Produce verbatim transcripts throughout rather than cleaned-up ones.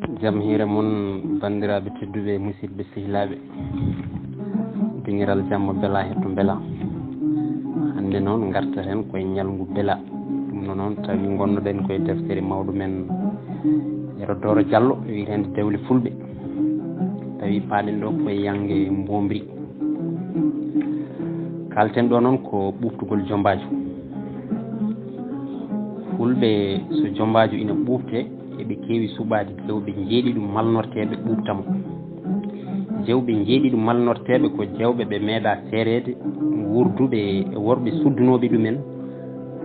Jam hiire mon, banndiraaɓe tedduɓe, musidɓe sehilaaɓe. Diŋiral jamma bela hetto bela. Hannde noon ngartaten koye ñalngu bela. Ɗum no noon tawi ngonnoɗen koye deftere mawɗo men Yero Dooro Jallo, wiyeteende Dewle Fulɓe. Tawi paaɗen ɗo koye yannge Mbombri. Kalten ɗo noon ko ɓuuɓtugol jombaajo. Fulɓe, so jombaajo ina ɓuuɓtee, eɓe keewi suɓaade jewɓe njeeɗiɗo malnorteeɓe ɓuuɓta mo. Jewɓe njeeɗiɗo malnorteeɓe ko jewɓe ɓe meeɗaa seereede, wuurduɓe e worɓe suddunooɓe ɗumen,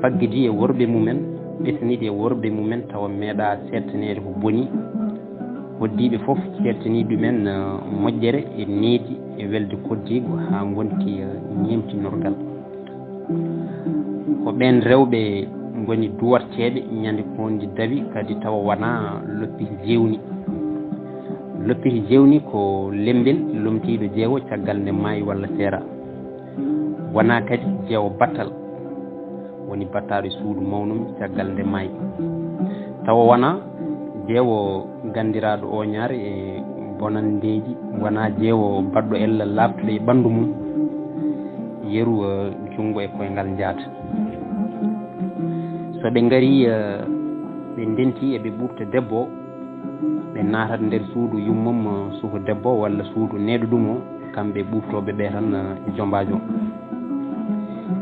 faggidi e worɓe mumen, ɓesnidi e worɓe mumen, tawa meeɗaa seedtaneede ko boni. Hoddiiɓe fof ceedtanii ɗumen, eh, moƴƴere e needi e welde koddiigu haa ngonti, eh, ñeemtinorgal. Ko ɓeen rewɓe ngoni duwarteeɓe ñande koondi dawi, kadi tawa wonaa loppiri jewni. Loppiri jewni ko lembel lomtiiɗo jeewo caggal nde maayi walla seera. Wonaa kadi jeewo battal, woni battaaɗo e suudu mawnum caggal nde maayi. Tawa wonaa jeewo ganndiraaɗo ooñaare e bonanndeeji, wonaa jeewo baɗɗo ella laaɓtuɗo e ɓanndu mum, yeru, eh, junngo e koyngal njaata. So ɓe ngarii, eh, ɓe ndentii, eɓe ɓuuɓta debbo, ɓe naatat nder suudu yummum, eh, suko debbo walla suudu neɗɗo ɗum o, kamɓe ɓuuɓtooɓe ɓe tan, eh, e jombaajo.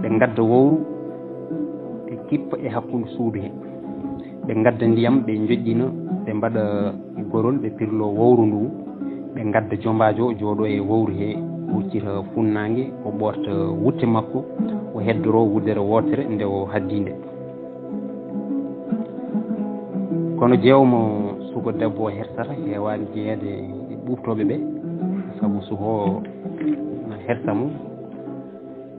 Ɓe ngadda wowru, ɓe kippa e hakkunde suudu he. Ɓe ngadda ndiyam, ɓe njoƴƴina, ɓe mbaɗa gorol, ɓe pirlo wowru ndu, ɓe ngadda jombaajo jooɗo e wowru he, huccita funnaange, o ɓoorta wutte makko, o heddoro wuddere wootere nde o haddi nde. Kono jeewo mo suko debbo o hersata heewaani jeyeede e ɓuuɓtooɓe ɓe, sabu suko o na hersa mo,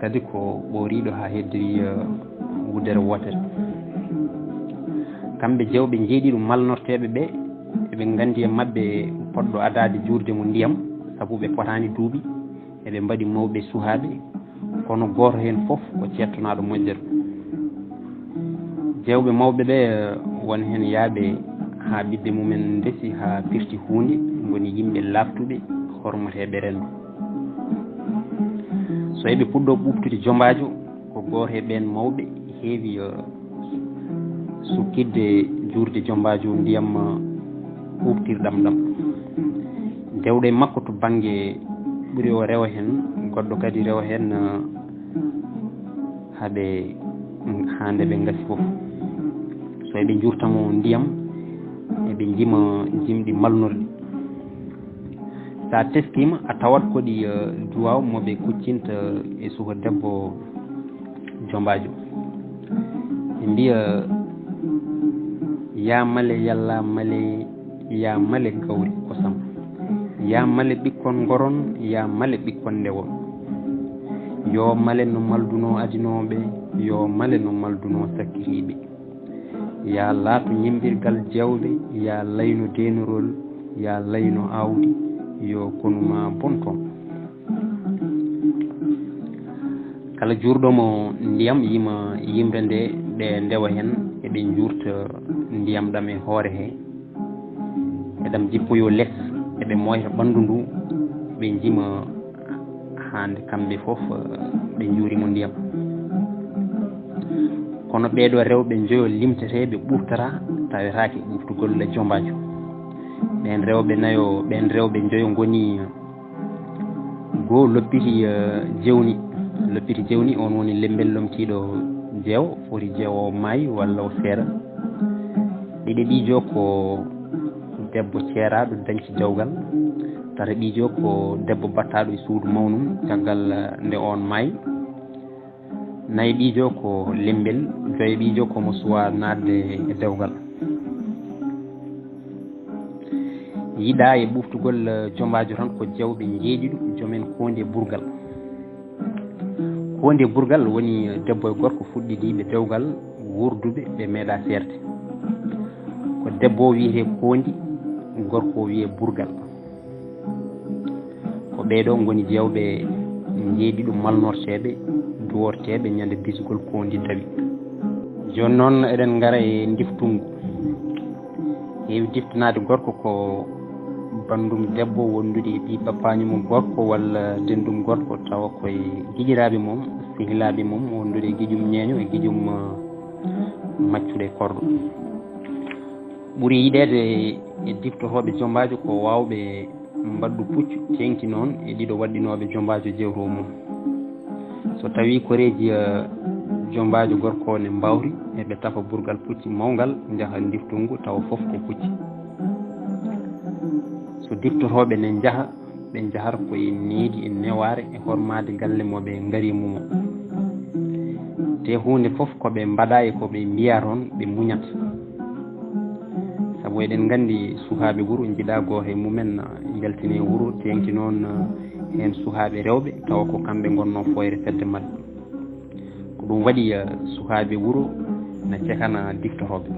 kadi ko ɓooriiɗo haa heddori, eh, wuddere wootere. Kamɓe jewɓe njeeɗiɗo malnorteeɓe ɓe, eɓe nganndi e maɓɓe poɗɗo adaade juurde mo ndiyam, sabu ɓe potaani duuɓi, eɓe mbaɗi mawɓe suhaaɓe, kono gooto heen fof ko ceedtonaaɗo moƴƴere. Jewɓe mawɓe ɓe, eh, won heen yaaɓe haa ɓiɗɓe mumen ndesi haa pirti huunde, ngoni yimɓe laaɓtuɓe, hormateeɓe renndo. So eɓe puɗɗoo ɓuuɓtude jombaajo, ko gooto e ɓeen mawɓe heewi, eh, sukkitde juurde jombaajo ndiyam, eh, ɓuuɓtirɗam ɗam. Dewɗo e makko to bannge ɓuri o rewa heen, goɗɗo kadi rewa heen, eh, haa ɓe, haa nde ɓe ngasi fof. So eɓe njuurta mo ndiyam, eɓe njima jimɗi malnorɗi. So a teskiima, a tawat ko ɗi, eh, duwaaw mo ɓe kuccinta e suka debbo jombaajo. Ɓe mbiya, "Yaa male, yalla male, yaa male gawri kosam. Yaa male ɓikkon ngoron, yaa male ɓikkon ndewon. Yoo male no maldunoo adinooɓe, yoo male no maldunoo sakkitiiɓe. Yaa laatu ñemmbirgal jawɓe, yaa layno deenorol, yaa layno aawdi, yoo konu maa bon toon." Kala juurɗo mo ndiyam yima yimre nde, ɓe ndewa heen, eɓe njuurta ndiyam ɗam e hoore he, eɗam jippoyoo les, eɓe mooyta ɓanndu ndu, ɓe njima haa nde kamɓe fof, eh, ɓe njuuri mo ndiyam. Kono ɓeeɗo rewɓe njoyo limteteeɓe ɓuuɓtata, tawetaake ɓuuɓtugol jombaajo. Ɓeen rewɓe nayo, ɓeen rewɓe njoyo ngoni goo loppiti, eh, jewni. Loppiti jewni, on woni lembel lomtiiɗo jeewo, foti jeewo maayi walla o seera. Ɗiɗeɓiijo ko debbo ceeraaɗo dañci dewgal. Tataɓiijo ko debbo battaaɗo e suudu mawnum caggal, eh, nde on maayi. Nayaɓiijo ko lembel, joyaɓiijo ko mo suwaa naatde e dewgal. Yiɗaa e ɓuuɓtugol, eh, jombaajo tan ko jewɓe njeeɗiɗo, jomen koondi e burgal. Koondi e burgal woni debbo e gorko fuɗɗidiiɓe dewgal, wuurduɓe, ɓe meeɗaa seerde. Ko debbo o wiyetee koondi, gorko o wiyee burgal. Ko ɓeeɗo ngoni jewɓe njeeɗiɗo malnorteeɓe, duworteeɓe ñande bisgol koondi dawi. Jooni noon eɗen ngara e ndiftungu. Heewi diftanaade gorko ko banndum debbo wondude e ɓii bappaani mum gorko walla denndum gorko, tawa koye giƴiraaɓe mum, sehilaaɓe mum, wondude e giƴum ñeeño e giƴum, eh, maccuɗo e korɗo. Ɓuri yiɗeede e diftotooɓe jombaajo ko waawɓe mbaɗdu puccu, teeŋti noon e ɗiɗo waɗɗinooɓe jombaajo jewtoo mum. So tawii koreeji, eh, jombaajo gorko ne mbawri, eɓe tafa burgal pucci mawngal, njaha ndiftungu, tawa fof ko pucci. So diftotooɓe ne njaha, ɓe njahata ko e needi e newaare e hormaade galle mo ɓe ngari mum o. Te huunde fof ko ɓe mbaɗa e ko ɓe mbiya toon, ɓe muñat. Sabu eɗen nganndi sukaaɓe wuro njiɗa gooto e mumen, ah, yaltine wuro, teeŋti noon, ah, heen sukaaɓe rewɓe, tawa ko kamɓe ngonnoo fooyre fedde maɓɓe. Ko ɗum waɗi, ah, sukaaɓe wuro na cekana diftotooɓe.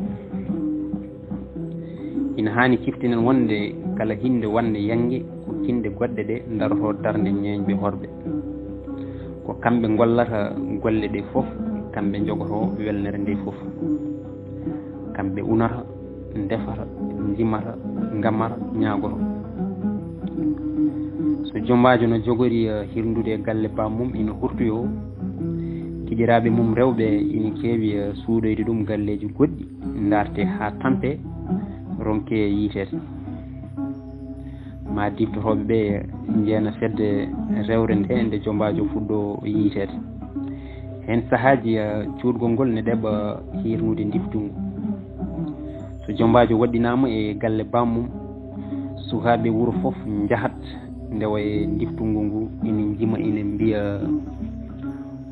Ina haani ciftinen wonde kala hinnde wonde yannge ko kinnde goɗɗe ɗe ndarotoo darnde ñeeñɓe horɓe. Ko kamɓe ngollata golle ɗe fof, kamɓe njogotoo welnere nde fof. Kamɓe unata, ndefata, njimata, ngamata, ñaagoto. So jombaajo no jogori, eh, hirndude galle bammum ina hurtoyoo, giƴiraaɓe mum rewɓe ina keewi, eh, suuɗoyde ɗum galleeji goɗɗi, ndarte haa tampe, ronke yiiteede. Ma diftotooɓe ɓe njeena fedde rewre nde, nde jombaajo fuɗɗo yiiteede. Heen sahaaji, eh, cuuɗgol ngol ne ɗeɓa hirnude ndiftungu. So jombaajo waɗɗinaama e galle bammum, sukaaɓe wuro fof njahat ndewa e ndiftungu ngu, ina njima, ina mbiya,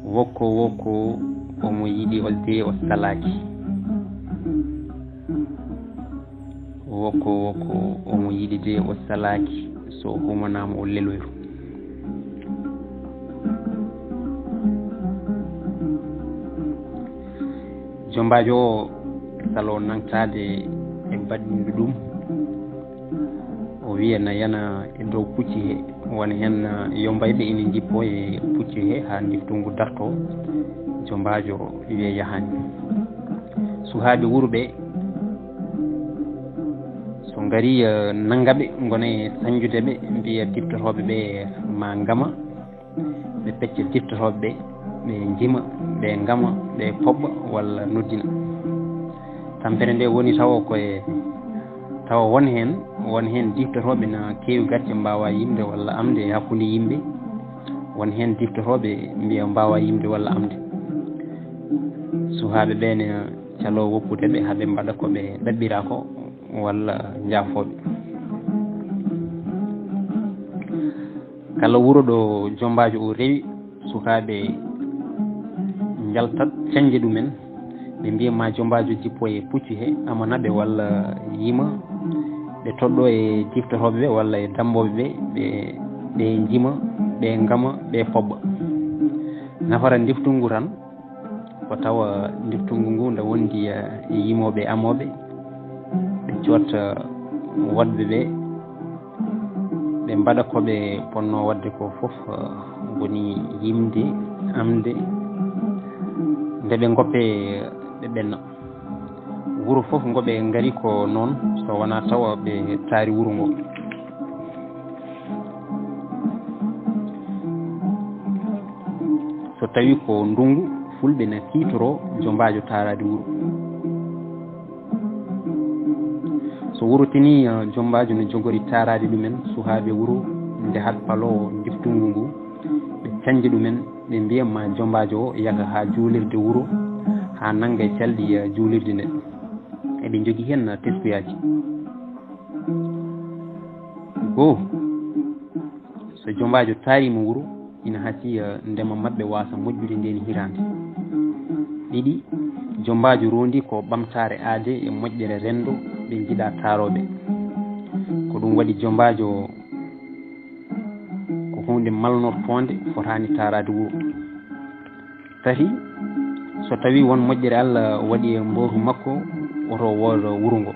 "Wokko, wokko, omo yiɗi olde, o salaaki. Wokko, wokko, omo yiɗi de, o salaaki. So o humanaama, o leloyru." Jombaajo o salo nangtaade e baɗɗinɗo ɗum. O wiya na yana e dow pucci he, won heen yombayɓe ina njippo e pucci he haa ndiftungu darto. Jombaajo wiya yahaani. Sukaaɓe wuro ɓe, so ngari, eh, nannga ɓe, ngona e sañjude ɓe, mbiya diftotooɓe ɓe ma ngama, ɓe pecca diftotooɓe ɓe, ɓe njima, ɓe ngama, ɓe poɓɓa walla noddina. Tampere nde woni tawa ko e, tawa won heen, won heen diftotooɓe na keewi gacce mbaawa yimde walla amde e hakkunde yimɓe. Won heen diftotooɓe mbiya mbaawa yimde walla amde. Sukaaɓe ɓe ne caloo woppude ɓe haa ɓe mbaɗa ko ɓe ɗaɓɓira ko walla njaafooɓe. Kala wuro ɗo jombaajo o rewi, sukaaɓe njaltat, cañde ɗumen. Ɓe mbiya ma jombaajo jippo e puccu he, amana ɓe walla yima. Ɓe toɗɗo e diftotooɓe ɓe walla e dammbooɓe ɓe, ɓe, ɓe njima, ɓe ngama, ɓe poɓɓa. Nafara ndiftungu tan, ko tawa ndiftungu ngu nde wondi, eh, e yimooɓe e amooɓe, ɓe cotta woɗɓe ɓe, ɓe mbaɗa ko ɓe ponnoo waɗde ko fof, eh, woni yimde, amde, nde ɓe ngoppe, ɓe ɓenna. Wuro fof ngo ɓe ngari ko noon, so wonaa tawa ɓe taari wuro ngo. So tawi ko ndungu, fulɓe na kiitoro jombaajo taaraade wuro. So wuro tini, eh, jombaajo no jogori taaraade ɗumen, sukaaɓe wuro njahat paloo ndiftungu ngu, ɓe cañde ɗumen, ɓe mbiya ma jombaajo o yaha haa juulirde wuro, haa nannga e calɗi, eh, juulirde nde. Eɓe njogi heen teskuyaaji. Goo, so jombaajo taariima wuro, ina hasii, eh, ndema maɓɓe waasa moƴƴude ndeen hitaande. Ɗiɗi, jombaajo roondi ko ɓamtaare aade e moƴƴere renndo ɓe njiɗa taarooɓe. Ko ɗum waɗi jombaajo ko huunde malnortoonde, fotaani taaraade wuro. Tati, so tawii won moƴƴere Allah waɗi e mbootu makko, woto woodo wuro ngo.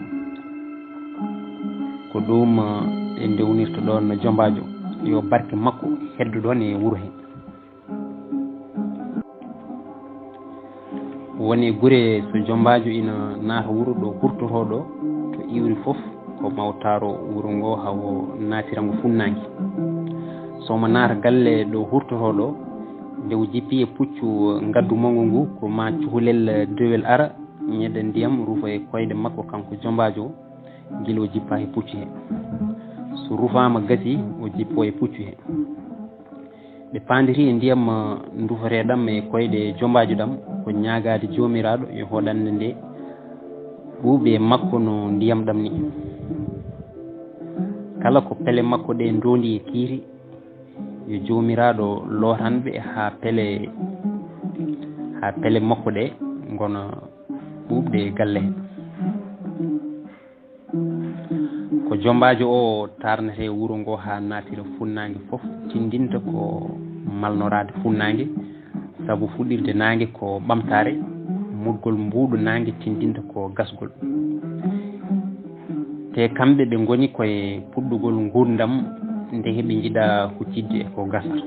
Ko ɗum, eh, ɓe ndewnirta ɗoon jombaajo, yo barke makko heddo ɗoon e wuro he. Woni gure so jombaajo ina naata wuro ɗo hurtotoo ɗo, to iwri fof, ko ma o taaro wuro ngo haa o naatira ngo funnaange. So omo naata galle ɗo hurtotoo ɗo, nde o jippii e puccu ngaddu manngu ngu, ko ma cukalel dewel ara, ñeɗa ndiyam, rufa e koyɗe makko kanko jombaajo o, gila o jippaa e puccu he. So rufaama gasii, o jippoo e puccu he. Ɓe paandiri e ndiyam, eh, ndufetee ɗam e koyɗe jombaajo ɗam, ko ñaagaade Joomiraaɗo yo hoɗannde nde ɓuuɓi e makko no ndiyam ɗam ni. Kala ko pele makko ɗe ndoondi e kiiri, yo Joomiraaɗo lootan ɓe haa pele, haa pele makko ɗe ngona ɓuuɓɗe e galle he. Ko jombaajo o taarnetee wuro ngo haa naatira funnaange fof, tindinta ko malnoraade funnaange, sabu fuɗirde naange ko ɓamtaare, muɗgol mbuuɗu naange tindinta ko gasgol. Te kamɓe ɓe ngoni koye puɗɗugol nguurndam nde heɓe njiɗa huccitde e ko gasata.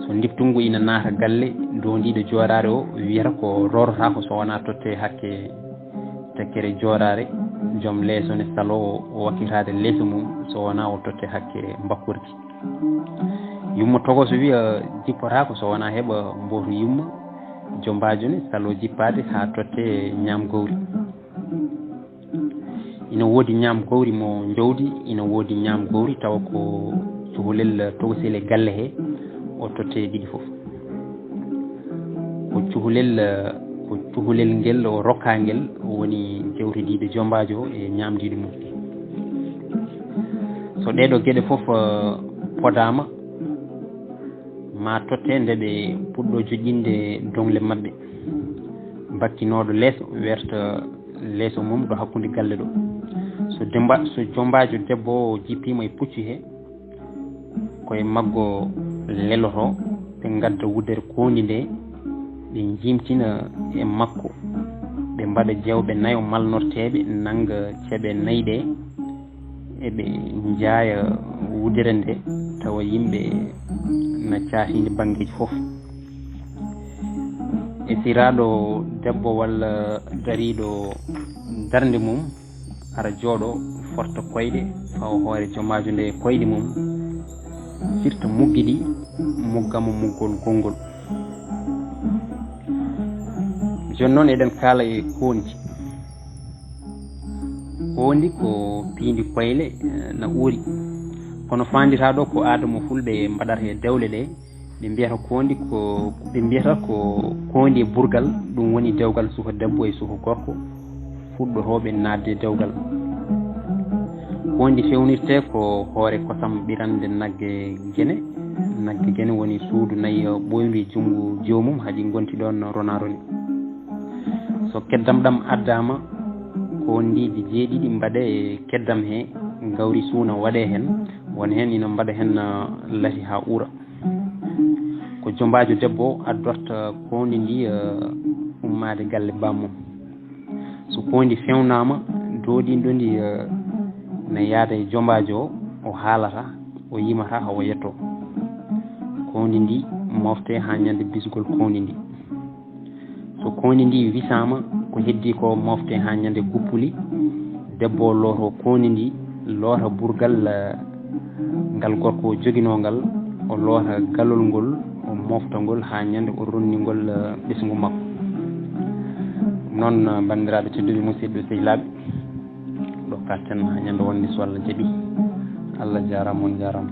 So ndiftungu ina naata galle, doondiiɗo jooraare o wiyata ko rorotaako so wonaa totte hakke tekkere jooraare, joom leeso ne saloo o wakkitaade leeso mum so wonaa o totte hakke mbakkordi. Yumma togoso wiya jippotaako so wonaa heɓa mbootu yumma, jombaajo ne saloo jippaade haa totte ñaam gawri. Ina woodi ñaam gawri mo jawdi, ina woodi ñaam gawri tawa ko cukalel togosel e galle he, o totte ɗiɗi fof. Ko cukalel, ko cukalel ngel o rokkaa ngel, o woni jawtediiɗo jombaajo o e ñaamdiiɗo mum. So ɗeeɗo geɗe fof, eh, podaama, ma totte nde ɓe puɗɗo joƴƴinde doŋle maɓɓe. Bakkinooɗo leeso werta leeso mum ɗo hakkunde galle ɗo. So demba-, so jombaajo debbo o jippiima e puccu he, koye maggo leloto, ɓe ngadda wuddere koondi nde, ɓe jimtina e makko, ɓe mbaɗa jewɓe nayo malnorteeɓe, nannga ceɓe nayi ɗe, eɓe njaaya wudere nde, tawa yimɓe na caatini banngeeji fof. Esiraaɗo debbo walla dariiɗo darnde mum, ara jooɗo, forta koyɗe, fawa hoore jomaajo nde e koyɗe mum, firta muggi ɗi, mugga mo muggol gonngol. Jooni noon eɗen kaala e koondi. Koondi ko piindi koyle, eh, na uuri. Kono faanditaa ɗo ko aada mo fulɓe mbaɗata e dewle ɗe. Ɓe mbiyata koondi ko, ɓe mbiyata ko koondi e burgal, ɗum woni dewgal suka debbo e suka gorko, fuɗɗotooɓe naatde dewgal. Koondi fewnirte ko hoore kosam ɓirannde nagge gene. Nagge gene woni suudu nayi ɓooydu e junngo joomum, haɗi ngonti ɗoon rona roni. So keddam ɗam addaama, koondiiji jeeɗiɗi mbaɗe e keddam he, gawri suuna waɗe heen, won heen ina mbaɗa heen, ah, lati haa uura. Ko jombaajo debbo o addorta koondi ndi, eh, ummaade galle bammum. So koondi fewnaama, doodindo ndi, eh, na yaada e jombaajo o, o haalata, o yimata, hawo yetto. Koondi ndi mofte haa ñande bisgol koondi ndi. So koondi ndi wisaama, ko heddii ko mofte haa ñande guppuli. Debbo o looto koondi ndi, loota burgal, eh, ngal gorko o joginoo ngal, o loota galol ngol, o mofta ngol haa ñande o ronni ngol, eh, ɓesngu makko. Ɗum noon, eh, banndiraaɓe tedduɓe, musidɓe sehilaaɓe, ɗo kalten haa ñande wonde so Allah jaɓi. Allah jaaraama, on jaaraama.